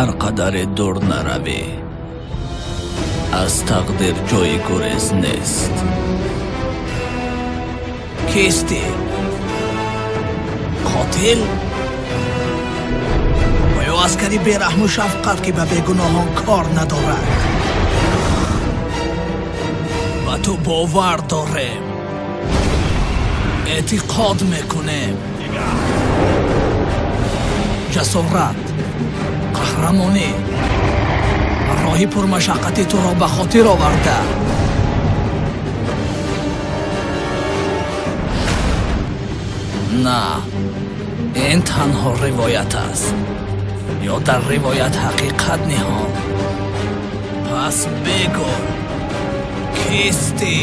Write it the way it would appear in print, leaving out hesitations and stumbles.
Ҳар қадаре дур наравӣ, аз тақдир ҷои гурез нест. Кистӣ? Қотил ва ё аскари бераҳму шафқат, ки ба бегуноҳон кор надорад? Ба ту бовар дорем, эътиқод мекунем. Ҷасорат, қаҳрамонӣ ва роҳи пурмашаққати туро ба хотир оварда, на, ин танҳо ривоят аст ё дар ривоят ҳақиқат ниҳон? Пас бигӯ, кистӣ?